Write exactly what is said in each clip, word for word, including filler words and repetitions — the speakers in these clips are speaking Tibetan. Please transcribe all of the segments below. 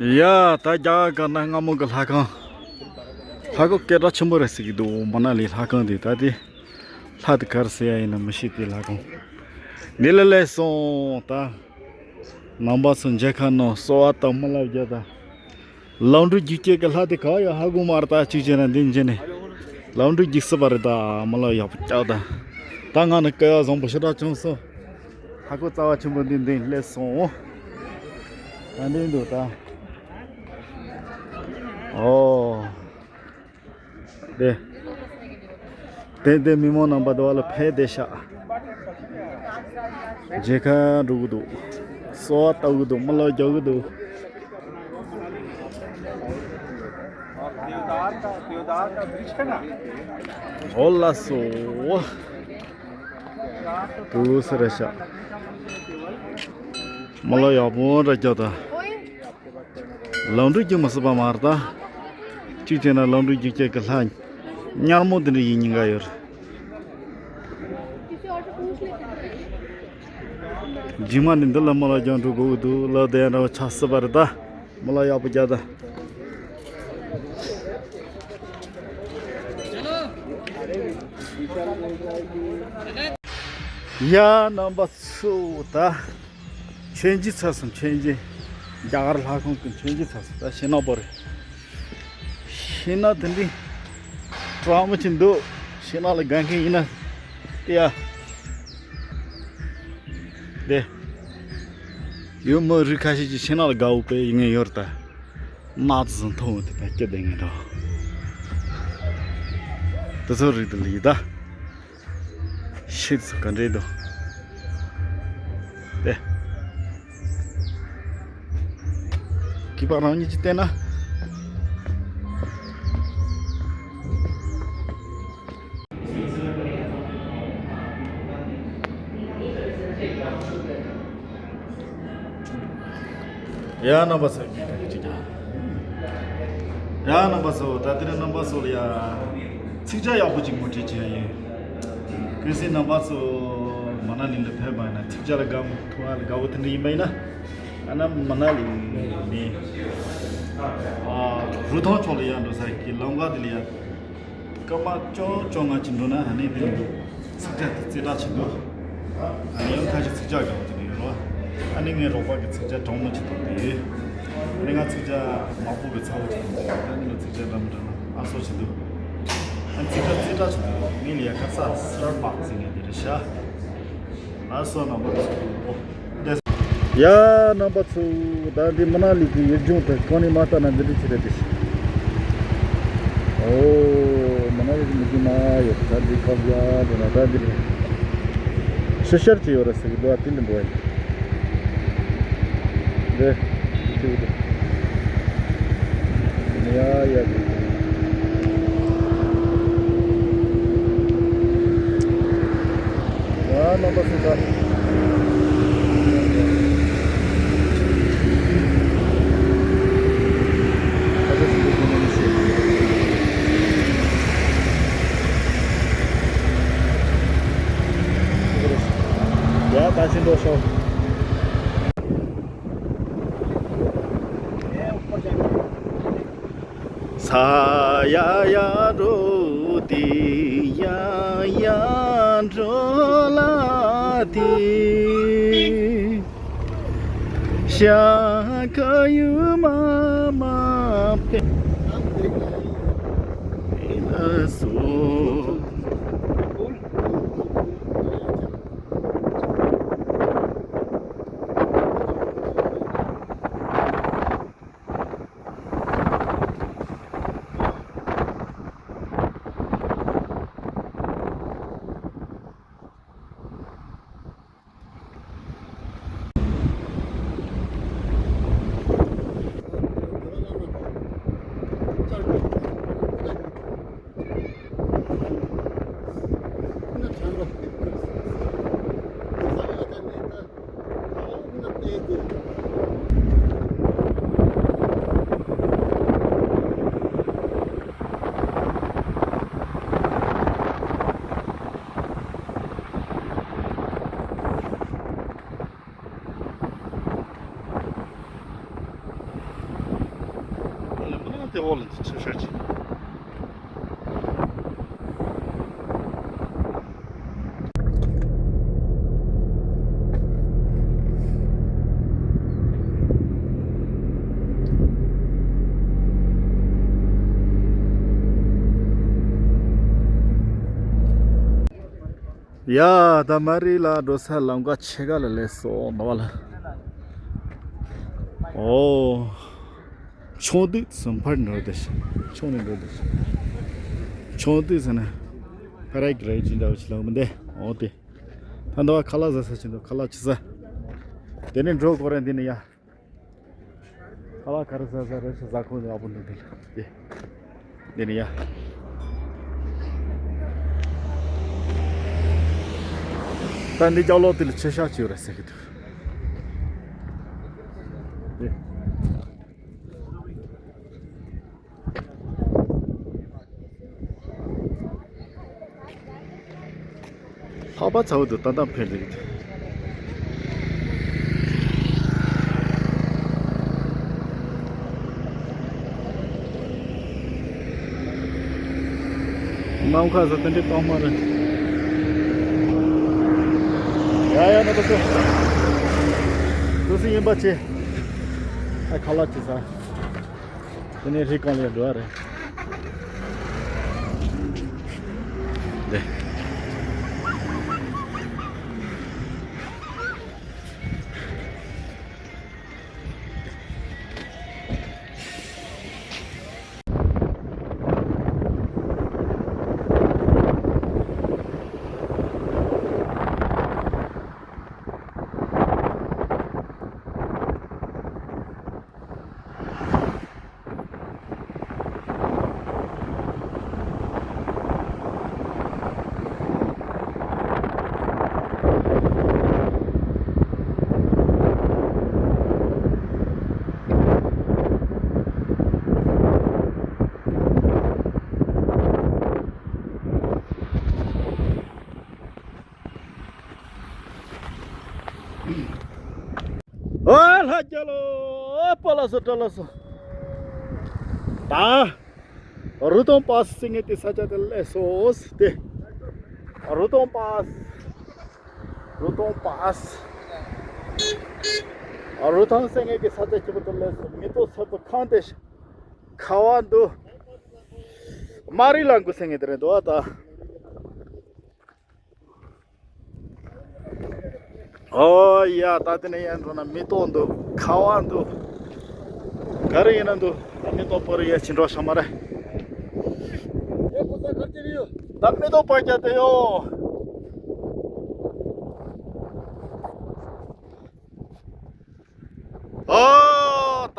ཡ། ད་རྒྱ་གར་ན་སྔ་མོ་གི་ལྷ་ཁང་། ལྷ་ཁང་སྐད་གྲགས་ཆེན་པོ་རེད་ཟེར་གྱི་འདུག་མ་ན་ལི་ལྷ་ཁང་དེ། ད་དེ་ལྷ་དེ་ག་རེ་ཟེར་ཡ་ཡིན་ན་མི་ཤེས། དེ་ལྷ་ཁང་འདི་ལ་སླེབས་སོང་། ད་ནང་པ་ཚོ་མཇལ་ཁ་གནང་། གསོལ་བ་དང་མི་ལ་རྒྱ་དང་། ལམ་འགྲོ་རྒྱུག་སྐྱེལ་གྱི་ལྷ་དེ་ག་ཡོད་ཧ་གོ་མ་རེད། ད་གཅིག་བྱས་ན་འདི་འཇལ་ནས་ལམ་འགྲོ་རྒྱུག་སྲིད་པ་རེད། ད་མི་ལ་ཡག་པོ་རྒྱག་ད། ད་ང་ནི་སྐལ་བ་བཟང་པོ་ཞེ་དྲག་བྱུང་སོང་། ལྷ་ཁང་རྩ་བ་ཆེན་པོ་འདི་འདི་སླེབས་སོང་། ད་འདི་འདུག་ད། ཨོ། དེ། དེ་དེ་མི་མང་རྣམ་པ་དེ་བ་ལ་ཕེབས་བསྡད་ཤག་མཇལ་ཁ་འགྲོ་གི་འདུག་གསོལ་བ་བཏབ་གི་འདུག་མི་ལ་རྒྱག་གི་འདུག་འོ་ལགས་སོ། དུས་སུ་རེད་ཤག་མི་ལ་ཡག་པོ་འདྲ་རྒྱག་ད། ལམ་འགྲོ་རྒྱུག་མི་སྲིད་པ་མ་རེད་ད། གཅིག་བྱས་ན་ལམ་འགྲོ་རྒྱུག་སྐྱེལ་གྱི་ལྷ་མཉམ་མོ་དེ་འདྲ་ཡིན་ཉེན་ཁ་ཡོད་རེད། རྗེས་མ་ནི་འདི་ལ་མི་ལ་རྒྱག་འགྲོ་དགོས་ཀྱི་འདུག་ལ་དེ་འདྲ་བ་ཆགས་སྲིད་པ་རེད་ད། མི་ལ་ཡག་པོ་རྒྱག་ད། ཡ་རྣམ་པ་ཚོ་ད། མཆོད་མཇལ་ཚར་སོང་། མཆོད་མཇལ། རྒྱ་གར་ལྷ་ཁང་གི་མཆོད་མཇལ་ཚར་སོང་། ད་ཕྱི་ནང་པོ་རེད། ཕྱི་ནང་དེ་འདྲའི་གྲང་མོ་ཅིག་འདུག་ཕྱི་ནང་ལ་དགའ་མཁན་ཡིན་ན་དེ་ཡ། དེ། ཡུལ་མི་རིགས་ཁ་ཤས་ཀྱིས་ཕྱི་ནང་ལ་དགའ་བོ་དཔེ་ཡིན་ངེས་ཡོད་རེད་ད། གནག་ཙི་ཙི་མཐོང་བ་དེ་ད་སྐྱིད་བསྡད་ངེས་འགྲོ། དེ་ཚོ་རིགས་དེ་ལ་ཡིན་ད། ཤིག་སུ་ག་འདྲའི་འདུག་དེ། སྐྱིད་པ་རང་ཉིད་ཀྱིས་བལྟས་ན། ཡ་རྣམ་པ་ཚོ། ཡ་རྣམ་པ་ཚོ། ད་དེ་རིང་རྣམ་པ་ཚོ་ལ་ཡ། ཚིག་ཇ་ཡག་པོ་ཅིག་ངོ་སྤྲོད་བྱས་ཡིན། གལ་སྲིད་རྣམ་པ་ཚོ་མ་ན་ལི་ལ་ཕེབས་པ་ཡིན་ན་ཚིག་ཇ་ལ་དགའ་མོ་ཐུག་ཨ་ལ་དགའ་བོ་དེ་འདྲ་ཡིན་པ་ཡིན་ན། ཨ་ན་མ་ན་ལི་ནས་ཨ་རུ་ཐང་ཕྱོགས་ལ་ཡ་འགྲོ་ས་གི་ལམ་ཁ་དེ་ལ་ཡ། སྐར་མ་བཅོ་བཅོ་ལྔ་ཅིག་འགྲོ་ན་ཨ་ནི་དེ་འདུག་ཚིག་ཇ་དེ་རྩེ་གྲ་ཆེ་འདུག་ཨ་ནི་ཡང་ཁ་ཅིག་ཚིག་ཇ་དགའ་བོ་དེ་འདྲ་ཡོད་རེད་བ། ཨ་ནི་ངའི་རོགས་པ་གི་ཚིག་ཇ་གྲང་མོ་ཅིག་འཐུང་གི་ཡོད། ཨ་ནི་ང་ཚིག་ཇ་མག་པོ་གི་ཚ་བོ་ཅིག་འཐུང་གི་ཡོད། ཨ་ནི་ལ་ཚིག་ཇ་འདྲ་མི་འདྲ་ན་ཨ་སོ་ཅིག་འདུག་ཨ་ནི་ཚིག་ཇ་རྩེ་གྲ་ཅིག་འདུག་ངའི་ལ་ཡ་ཁ་ས་སི་ཊར་བྷག་སི་ཟེར་མཁན་དེ་རེད་ཤག་ཨ་སོ་རྣམ་པ་ཚོ། ཡ་རྣམ་པ་ཚོ། ད་འདི་མ་ན་ལི་གི་ཡུལ་ལྗོངས་དེ་གང་ནས་མ་ལྟ་ན་འདི་འདྲ་ཅིག་རེད་དེ། ཨོ། མ་ན་ལི་གི་མི་རྒྱུ་མ་ཡོད། ད་འདི་ཁ་བརྒྱ་འདི་ན་ད་འདི་རེད། ཕྱི་ཤར་གྱི་ཡོད་རེད་ཟེར་གི་འདུག་ཨ་དེ་འདི་འགྲོ་ཡིན། འདི། འདི་འདི། ཡ་ཡ་འདི། ཡ་རྣམ་པ་ཚོ་ད། ཡ་ད་ཕྱིན་འགྲོ་ཤོག་ས་ཡ་ཡ་འགྲོ་དེ་ཡ་ཡ་འགྲོ་ལ་དེ། ཤ་ཁ་ཡུ་མ་མ་ཕེ་ཕེ་ལ་སོ། དེ་འོག་ལ་འདི་ཆ་ཤས་ཅིག་ཡ། ད་མ་རི་ལ་འགྲོ་ས་ལམ་ཁ་ཕྱེད་ཀ་ལ་སླེབས་སོང་ནོ་བ་ལ། ཨོ། ཆུང་དུས་སུ་ཕར་འགྲོ་དེ་ཤི། ཆུང་ནས་འགྲོ་དེ་ཤི། ཆུང་དུས་ཟེར་ན་ཕ་ར་གི་རེད་ཅི་འདྲ་བ་ཞིག་ལ་མི་འདེ། ཨོ་དེ། ད་འདི་བ་ཁ་ལག་ཟ་ས་ཅི་འདུག་ཁ་ལག་ཅི་ཟ། དེ་ནས་འགྲོ་དགོས་རེད་འདི་ནས་ཡ། ཁ་ལག་ག་རེ་ཟ་ཟ་རེད་ཤི་ཟ་ཁུངས་ནས་ཨ་པོ་འདུག་དེ་ལ་དེ། འདི་ནས་ཡ། ད་འདི་ལྕགས་ལོག་དེ་ལ་ཆེ་ཤག་ཅིག་ཡོད་རེད་ཟེར་གི་འདུག་དེ། ལྷགས་པ་ཚ་བོ་དུ་ཏན་ཏན་འཕེན་འདུག་ནམ་མཁའ་ཟེར་དེ་འདྲའི་སྟོང་མ་རེད། ཡ་ཡ་ན་དུ་སུ། དུ་སུ་ཡིན་པ་ཆེ། ཨ་ཁ་ལག་ཅི་ཟ། དེ་ནས་རི་སྒང་ལ་འགྲོ་བ་རེད། འདི། ཨ་ལྷ་རྒྱལ་ལོ། ཨ་པ་ལ་སོ་ཏྲ་ལ་སོ། ད་རུ་སྟོང་པ་སེ་ངེ་དེ་ས་ཆ་དེ་ལས་སོ་སི་དེ། རུ་སྟོང་པ་སེ། རུ་སྟོང་པ་སེ། རུ་སྟོང་སེ་ངེ་གི་ས་ཆ་ཁྱི་པོ་དེ་ལས་སོ་མི་ཏོ་ས་པ་ཁང་དེ་ཤ། ཁ་བ་འདུག་མ་རི་ལ་འགུ་སེ་ངེ་དེ་རེད་འདུག་ཨ་ད། ཨོ་ཡ། ད་དེ་ནས་ཡར་འགྲོ་ན་མེ་ཏོག་འདུག་ཁ་བ་འདུག་ག་རེ་ཡིན་ན་འདུག་ད་མེ་ཏོག་པོ་རེ་ཡ་ཕྱིན་འགྲོ་ཤ་མ་རེད། ད་མེ་ཏོག་པ་རྒྱ་དེ་ཡོ། ཨོ་ད།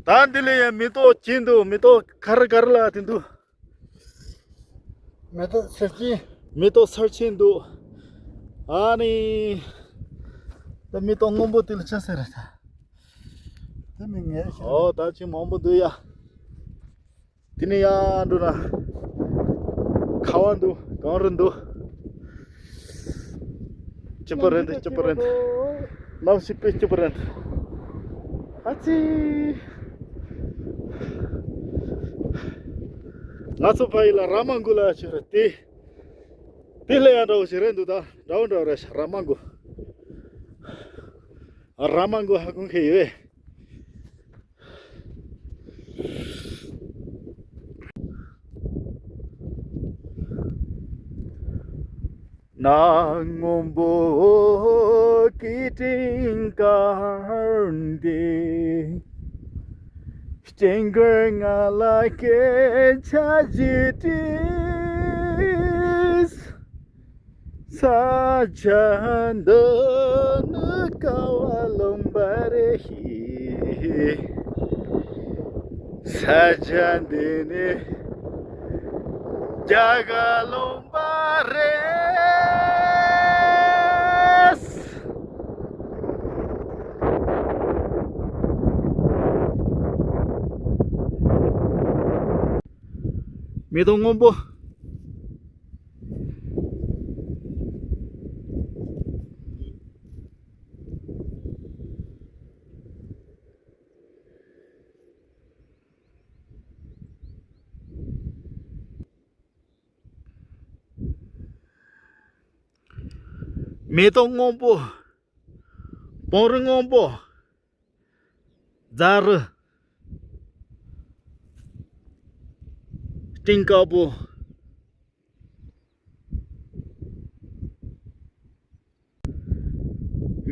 ད་འདི་ལ་ཡ་མེ་ཏོག་ཅི་འདུག་མེ་ཏོག་ག་རེ་ག་རེ་ལ་དེ་འདུག་མེ་ཏོག་སེར་ཆེན། མེ་ཏོག་སེར་ཆེན་འདུག་ཨ་ནི། ད་མེ་ཏོག་སྔོན་པོ་དེ་ལ་ཆ་ཟེར་རེད་ད། དེ་མི་ངན་ཞིག་རེད། ཨོ་ད་ཅི་མང་པོ་འདུག་ཡ། དེ་ནས་ཡར་འགྲོ་ན། ཁ་བ་འདུག་གངས་རི་འདུག་སྐྱིད་པོ་རེད་འདུག་སྐྱིད་པོ་རེད་འདུག་གནམ་གཤིས་དཔེ་སྐྱིད་པོ་རེད་འདུག་ཨ་ཙི། ང་ཚོ་ཕ་ཡུལ་ལ་ར་མ་མགོ་ལ་ཆེ་རེད་དེ། དེ་ལས་ཡང་འདྲ་བོ་ཞིག་རེད་འདུག་ད་འདྲ་བོ་འདྲ་བོ་རེད་ཤག་ར་མ་མགོ། ར་མ་མགོ་ཧ་གོ་མཁན་ཡོད། ནག་སྔོན་པོ་གི་སྤྲིན་དཀར་འདི། སྤྲིན་དཀར་ང་ལ་སྐད་ཆ་ཞིག་དྲིས། ས་ཆ་འདི་ནི་ཀ་བ་ལུང་པ་རེད། ས་ཆ་འདི་ནི་རྒྱ་གར་ལུང་པ་རེད། མེ་ཏོག་སྔོན་པོ། མེ་ཏོག་སྔོན་པོ། བོང་རིལ་སྔོན་པོ། རྫ་རི། སྤྲིན་དཀར་པོ།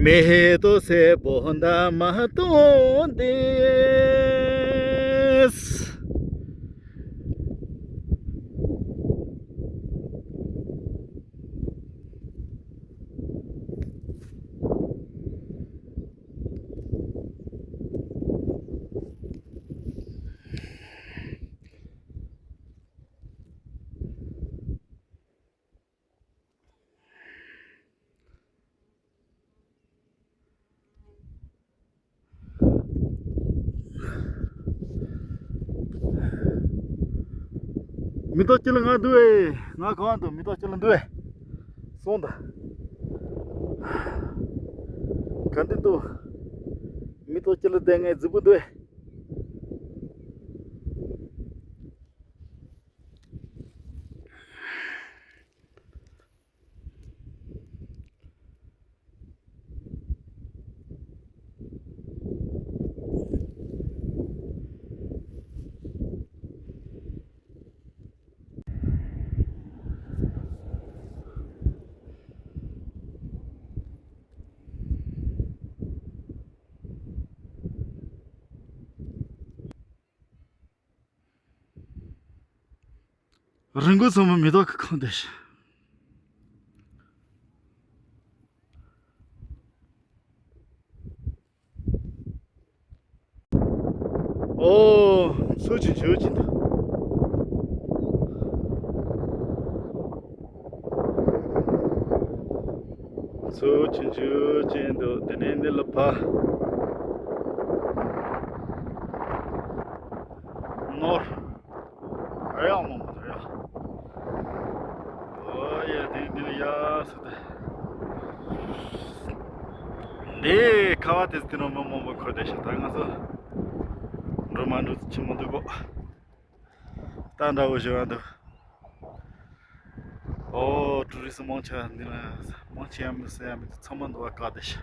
མེ་ཏོག་སེར་པོ་འདབ་མ་སྟོན་ཏེ། མེ་ཏོག་ཅི་ལ་ང་འདུག་ཨེ། ང་གང་འདུག་མེ་ཏོག་ཅི་ལ་འདུག་ཨེ། སོང་ད། ག་འདི་འདུག་མེ་ཏོག་ཅི་ལ་བསྡད་ངའི་རྫིག་པོ་འདུག་ཨེ། རི་མགོ་ཚང་མ་མེ་ཏོག་གིས་ཁེངས་བསྡད་ཤག་ཨོ། མཚོ་ཆུང་ཆུང་ཅིག་འདུག་མཚོ་ཆུང་ཆུང་ཅིག་འདུག་དེ་ནས་འདི་ལ་ཕར་ནོར། ཨ་ཡ་མོ་མོ་ཨ་ཡ། ཨོ་ཡ། དེ་འདི་ལ་ཡ་སུ་དེ། འདི་ཁ་བ་དེ་དེ་ནོ་མི་མང་པོ་འཁོར་བསྡད་ཤག་ད་ང་ཚོ་འགྲོ་མ་འགྲོ་ཆེན་མོ་འདུག་གོ་ད་འདྲ་བོ་ཞིག་ཡང་འདུག་ཨོ། ཊུ་རི་སི་མང་ཆེ་བ་འདི་ལ་མང་ཆེ་ཡང་མི་སེ་ཡང་མི་ཚང་མ་འདུག་བ་བཀག་བསྡད་ཤག་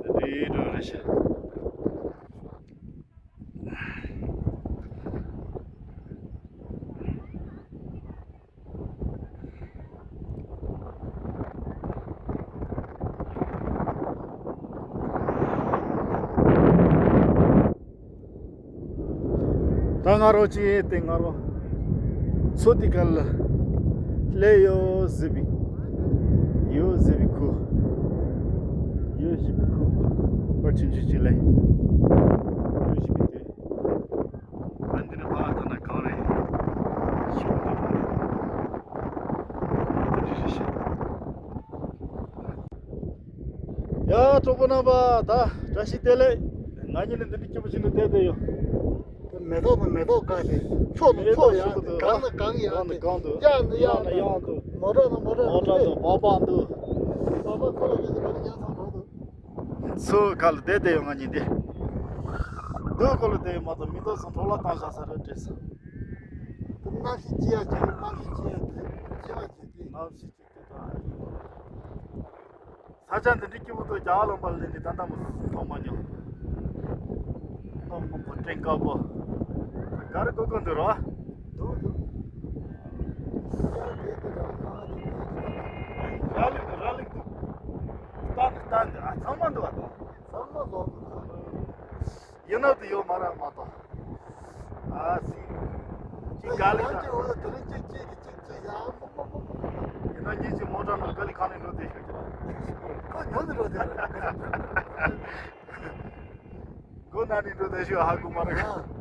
འདི་འདྲའི་འགྲོ་རེད་ཤག་ད་ང་རོ་ཅི་དེ་ང་རོ་མཚོ་དེ་ག་ལ་སླེབས་ཡོད་ཟེར་བའི་ཡོད་ཟེར་བའི་ཁུལ་ཡོད་ཟེར་བའི་ཁུལ་པར་ཆུང་ཆུང་ཅིག་ལ་ཡོད་ཟེར་བའི་དེ། ཨ་འདི་ནི་ཕ་ཐ་ན་གང་རེད། ཤི་བ་འདུག་ཨ་འདི་རེད་རེད་ཤག་ཡ། གྲོགས་པོ་རྣམ་པ། ད་བཀྲ་ཤིས་བདེ་ལེགས། ང་གཉིས་ནི་འདི་འདྲ་སྐྱིད་པོ་ཞིག་ཏུ་བསྡད་བསྡད་ཡོད། མེ་ཏོག་དང་མེ་ཏོག་བཀག་སྟེ། མཚོ་དང་མཚོ་ཡང་སྟེ། གངས་དང་གངས་ཡང་སྟེ། གཡག་དང་གཡག་འདུག་མོ་ཊ་དང་མོ་ཊ་འདུག་མོ་ཊ་དང་སྦག་སྦག་འདུག་སྦག་སྦག་ཁོ་ལ་ཡོད་ཚད་ག་ལ་ཡང་ཚང་འགྲོ་འདུག་མཚོ་ཁ་ལ་བསྡད་བསྡད་ཡོད་ང་གཉིས་འདི། སྡོད་ཁོ་ལ་བསྡད་ཡོད་མ་གཏོགས་མེ་ཏོག་ཚང་འཕྲོ་བརླག་བཏང་བཞག་ས་རེད་དྲན་སོང་། གནམ་གཤིས་སྐྱིད་ཡ་སྐྱིད། གནམ་གཤིས་སྐྱིད་ཡ་སྐྱིད། སྐྱིད་པ་སྐྱིད་སྐྱིད། གནམ་གཤིས་སྐྱིད་སྐྱིད་དང་། ས་ཆ་འདི་འདྲའི་སྐྱིད་པོ་དང་རྒྱ་གར་ལུང་པ་ལ་སླེབས་ནས་ད་ལྟ་མ་མཐོང་མ་མྱོང་། གནམ་སྔོན་པོ་སྤྲིན་དཀར་པོ། ག་རེ་དགོས་དགོས་འདུག་རོ། འདུག་འདུག་ར་ལིག་ར་ལིག་འདུག་སྟན་འདི་སྟན་འདི་ཨ་ཚང་མ་འདུག་ཨ། ཚང་མ་འདུག་ཡིན་ནོ་དེ་ཡོད་མ་རེད་མ་གཏོགས། ཨ་ཙི། ཅི་ག་ལེ་ཡང་ཅི་འོ་དེ་རིང་ཅི་ཅི་ཅི་ཅི་ཡང་མོ་མོ་མོ་མོ། ཡིན་ན་ཉིན་ཅིག་མོ་ཊ་ནང་ག་ལེ་གང་ནས་འགྲོ་བསྡད་ཤོད་ཀྱི་རེད། ཁོ་ཉོ་ནས་འགྲོ་བསྡད་རེད། སྒོ་ནང་ནས་འགྲོ་བསྡད་ཤོད་ཧ་གོ་མ་རེད། ཨ།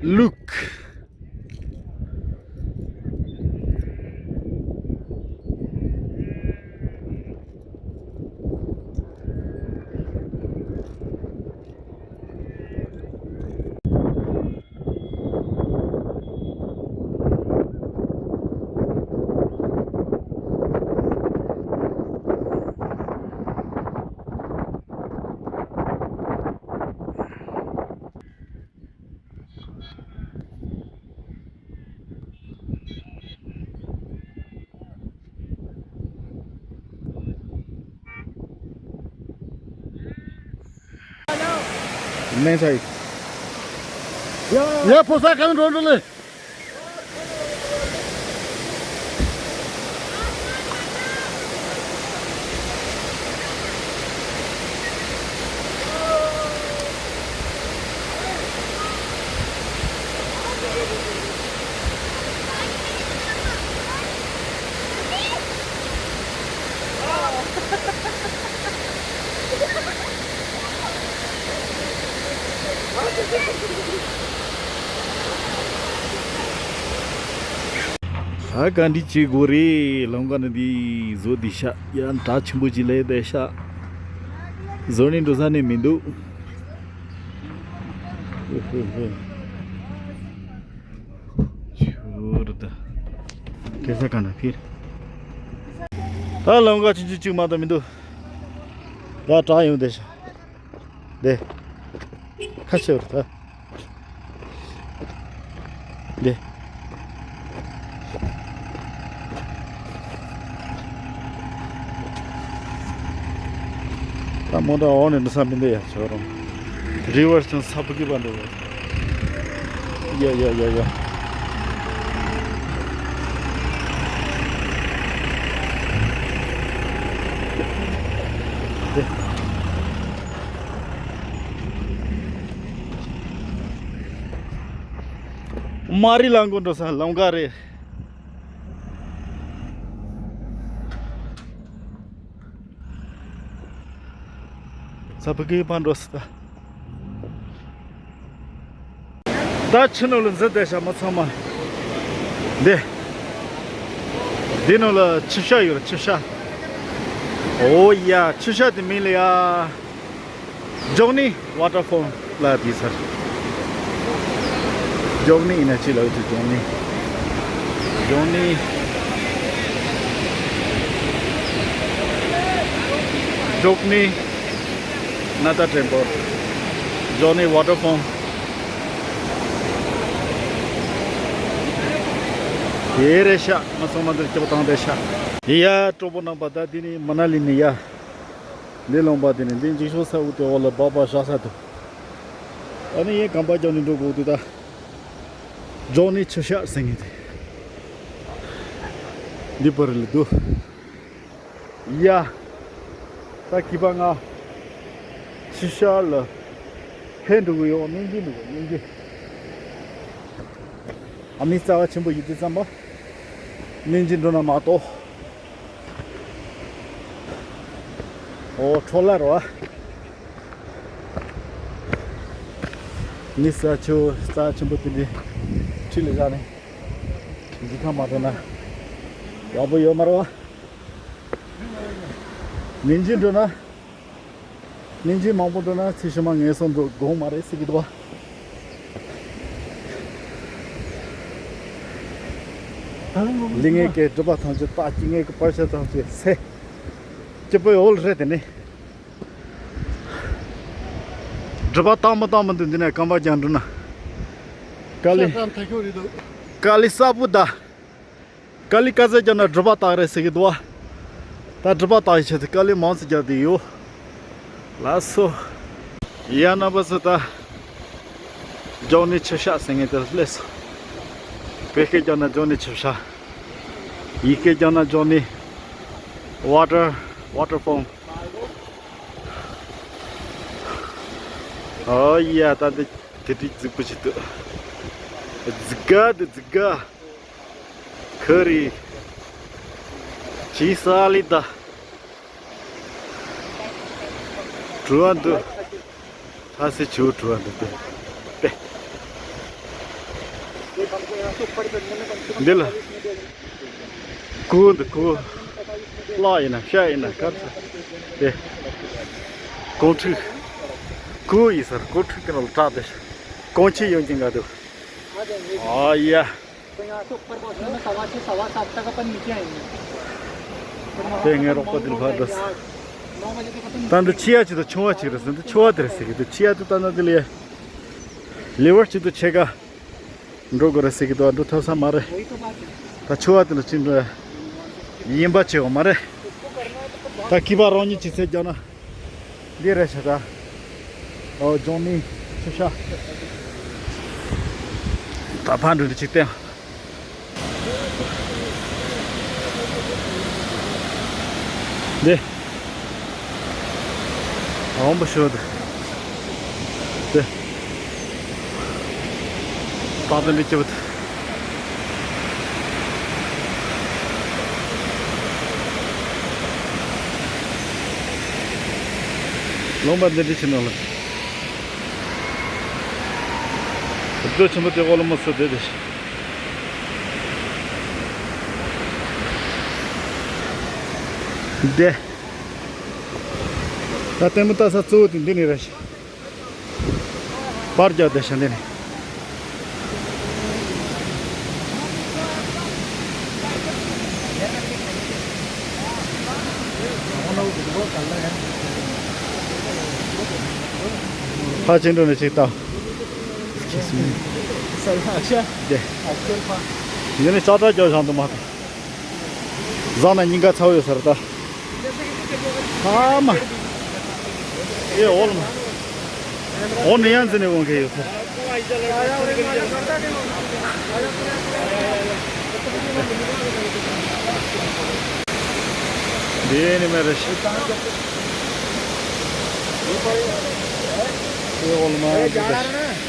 Look. ནས་ཚ་ཡིག་ཡ་ཕོ་ས་གང་འགྲོ་འགྲོ་ལེ། ཨ་ག་འདི་བྱེད་དགོས་རེད། ལམ་ཀ་ནི་འདི་བཟོ་འདི་ཤ་ཡ་གྲགས་ཆེན་པོ་ཅིག་ལས་བསྡད་ཤ། བཟོ་ནི་འགྲོ་ས་ནི་མི་འདུག་ཆུར་ད། དེ་ས་ག་ན་ཕིར། ད་ལམ་ཀ་ཆུང་ཆུང་གཅིག་མ་གཏོགས་མི་འདུག་ད་གྲགས་ཡོང་བསྡད་ཤ། འདི། ཁ་ཕྱེ་བར་ད། འདི། ད་མོ་ད་འོག་ནས་འདི་ས་མི་འདི་ཡ་ཆོག་རུང་། རི་ཝར་ཆུང་ས་བུ་གི་བ་འདུག་ཡ་ཡ་ཡ་ཡ། འདི། མ་རི་ལ་མགོ་འགྲོ་ས་ལམ་ཀ་རེད། ས་བུ་གི་ཕ་འགྲོ་ས་ད། ད་ཕྱི་ནང་ལ་འཛུལ་བསྡད་ཤག་མི་ཚང་མ། འདི། འདི་ནང་ལ་ཆུ་ཤ་ཡོད་རེད་ཆུ་ཤ། ཨོ་ཡ་ཆུ་ཤ་དེ་མིང་ལ་ཡ། ཇོག་ནི་ཝ་ཊར་ཕོལ་ལ་དེ་ཚར། ཇོག་ནི་ཡིན་ན་ཅི་ལ་འོས་དུ་ཇོག་ནི། ཇོག་ནི། ཇོག་ནི། ནཱ་ཐ་ཊེམ་པལ། ཇོག་ནི་ཝ་ཊར་ཕོལ། དེ་རེད་ཤག་ང་ཚང་མ་འདིར་སྐྱོབ་བཏང་བསྡད་ཤག་ཡ་གྲོགས་པོ་རྣམ་པ་ད་འདི་ནི་མ་ན་ལི་ནས་ཡ། འདི་ལུང་པ་འདི་ནི་འདི་འཇིགས་ཤོག་ས་འུ་དེ་འོག་ལ་སྦག་སྦག་བཞག་ས་འདུག་ཨ་ནི་ཡིན་གམ་པ་རྒྱག་ནས་འགྲོ་དགོས་འདུག་ད། ཇོག་ནི་ཆུ་ཤ་ཟེར་མཁན་དེ། འདི་པར་ལ་འདུག་ཡ། ད་གི་པ་ང་ཕྱི་ཤར་ལ་ཕན་འགྲོ་གི་ཡོད་སྙིང་རྗེ་འདུག་སྙིང་རྗེ། ཨ་མི་རྩ་བ་ཆེན་པོ་ཡིན་དུས་ཙམ་པ་སྙིང་རྗེ་འགྲོ་ན་མ་གཏོགས། ཨོ་ཁྲོ་ལ་རོ། མི་ས་ཆུ་རྩ་ཆེན་པོ་དེ་འདྲའི་ཁྲི་ལ་བཞག་ནས་འཇིགས་ཁ་མ་འགྲོ་ན་ཡག་པོ་ཡོད་མ་རེད་བ། ཉིན་གཅིག་འགྲོ་ན། ཉིན་གཅིག་མང་པོ་འགྲོ་ན་ཚེ་ཕྱི་མ་ངན་སོང་འགྲོ་དགོས་མ་རེད་ཟེར་གྱི་འདུག་བ། ལི་ངེ་གི་སྒྲུབ་པ་ཐམས་ཅད་རྟགས་ཀྱི་ངེ་གི་བར་ཆད་ཐམས་ཅད་སེལ། སྐྱིད་པོའི་འོད་རེད་དེ་ནི། སྒྲུབ་པ་བཏང་མི་བཏང་མི་འདུག་འདི་ནས་རྐང་པ་རྒྱང་འགྲོ་ན། དཀའ་ལས། ཤ་ཚ་མཐའ་ཤོར་རེད་འདུག་དཀའ་ལས་གསར་པོ་ད། དཀའ་ལས་དཀའ་ཚེགས་རྒྱག་ན་སྒྲུབ་པ་དག་རེད་ཟེར་གྱི་འདུག་བ། ད་སྒྲུབ་པ་དག་ཡི་ཆེད་དུ་དཀའ་ལས་མང་ཙམ་རྒྱག་བསྡད་ཡོད། ལགས་སོ། ཡ་རྣམ་པ་ཚོ་ད། ཇོག་ནི་ཆུ་ཤ་ཟེར་མཁན་དེ་ལ་སླེབས་སོང་། བོད་སྐད་རྒྱབ་ན་ཇོག་ནི་ཆུ་ཤ། ཡིག་སྐད་རྒྱབ་ན་ཇོག་ནི། ཝ་ཊར། ཝ་ཊར་ཕོལ། ཨོ་ཡ་ད་འདི་དེ་དུས་རྫིག་པོ་ཞིག་འདུག་རྫིག་ག་འདུག་རྫིག་ག་ཁ་རི། ཇི་ས་ལི་ད། གྲུ་བ་འདུག་ཐ་སི་ཆུ་གྲུ་བ་འདུག་སྟེ། འདི་ལ། ཀུ་འདི་ཀུ། གླག་ཡིན་ན་ཤ་ཡིན་ན་ག་ཚོད། དེ། གོང་ཁྲིག་ཀུ་ཡིན་ས་རེད། གོང་ཁྲིག་དེ་ནང་ལ་བྲག་དེ། གོང་ཆེ་ཡོང་གིན་ག་འདུག་ཨ་ཡ། དེ་ངའི་རོགས་པ་དེ་ལ་ཕར་འགྲོ། ད་འདི་ཆེ་ཡ་ཅིག་དང་ཆུང་བ་ཅིག་རེད་ཟེར། འདི་ཆུང་བ་དེ་རེད་ཟེར་གི་འདུག་ཆེ་ཡ་དེ་ད་ན་དེ་ལས་ལེ་ཝར་ཅིག་ཏུ་ཆེ་ག་འགྲོ་དགོས་རེད་ཟེར་གི་འདུག་འགྲོ་ཐུབ་ས་མ་རེད། ད་ཆུང་བ་དེ་ལ་ཅིག་འགྲོ་ཡ་ཡིན་པ་བྱེད་དགོས་མ་རེད། ད་ཀི་པ་རང་ཉིད་ཅིག་ཚེ་རྒྱག་ན། འདི་རེད་ཤག་ད། ཨོ་ཇོག་ནི། ཤ། ད་ཕར་འགྲོ་འདི་ཅིག་བསྟན། འདི། འོང་པ་ཤོད། འདི། ད་ལྟ་འདི་ཅི་བུད། ལུང་པ་འདི་འདྲ་ཕྱིན་ནོ་ལ། རྡོ་ཆེན་པོ་དེ་འོག་ལ་མ་སུ་བསྡད་དེ། འདི། ད་ལྟད་མོ་ལྟ་ས་གཙོ་བོ་དེ་འདི་ནས་རེད། པར་རྒྱག་བསྡད་ཤག་འདི་ནས། ཕར་ཕྱིན་འགྲོ་ནས་ཅིག་ལྟ། ཡིན་ནའི་ལྕགས་དྲ་རྒྱག་བཞག་འདུག་མ་གཏོགས། བཟང་ན་སྙིང་ག་ཚ་བོ་ཡོད་ས་རེད་ད། ཨ་མ། ཨེ་འོ་ལ་མ། འོ་ནི་ཡང་འཛིན་ནས་འོང་མཁན་ཡོད་ས། འདི་ནི་མེ་རེ་ཤི། ཨེ་འོ་ལ་མ་འཛིན་ད།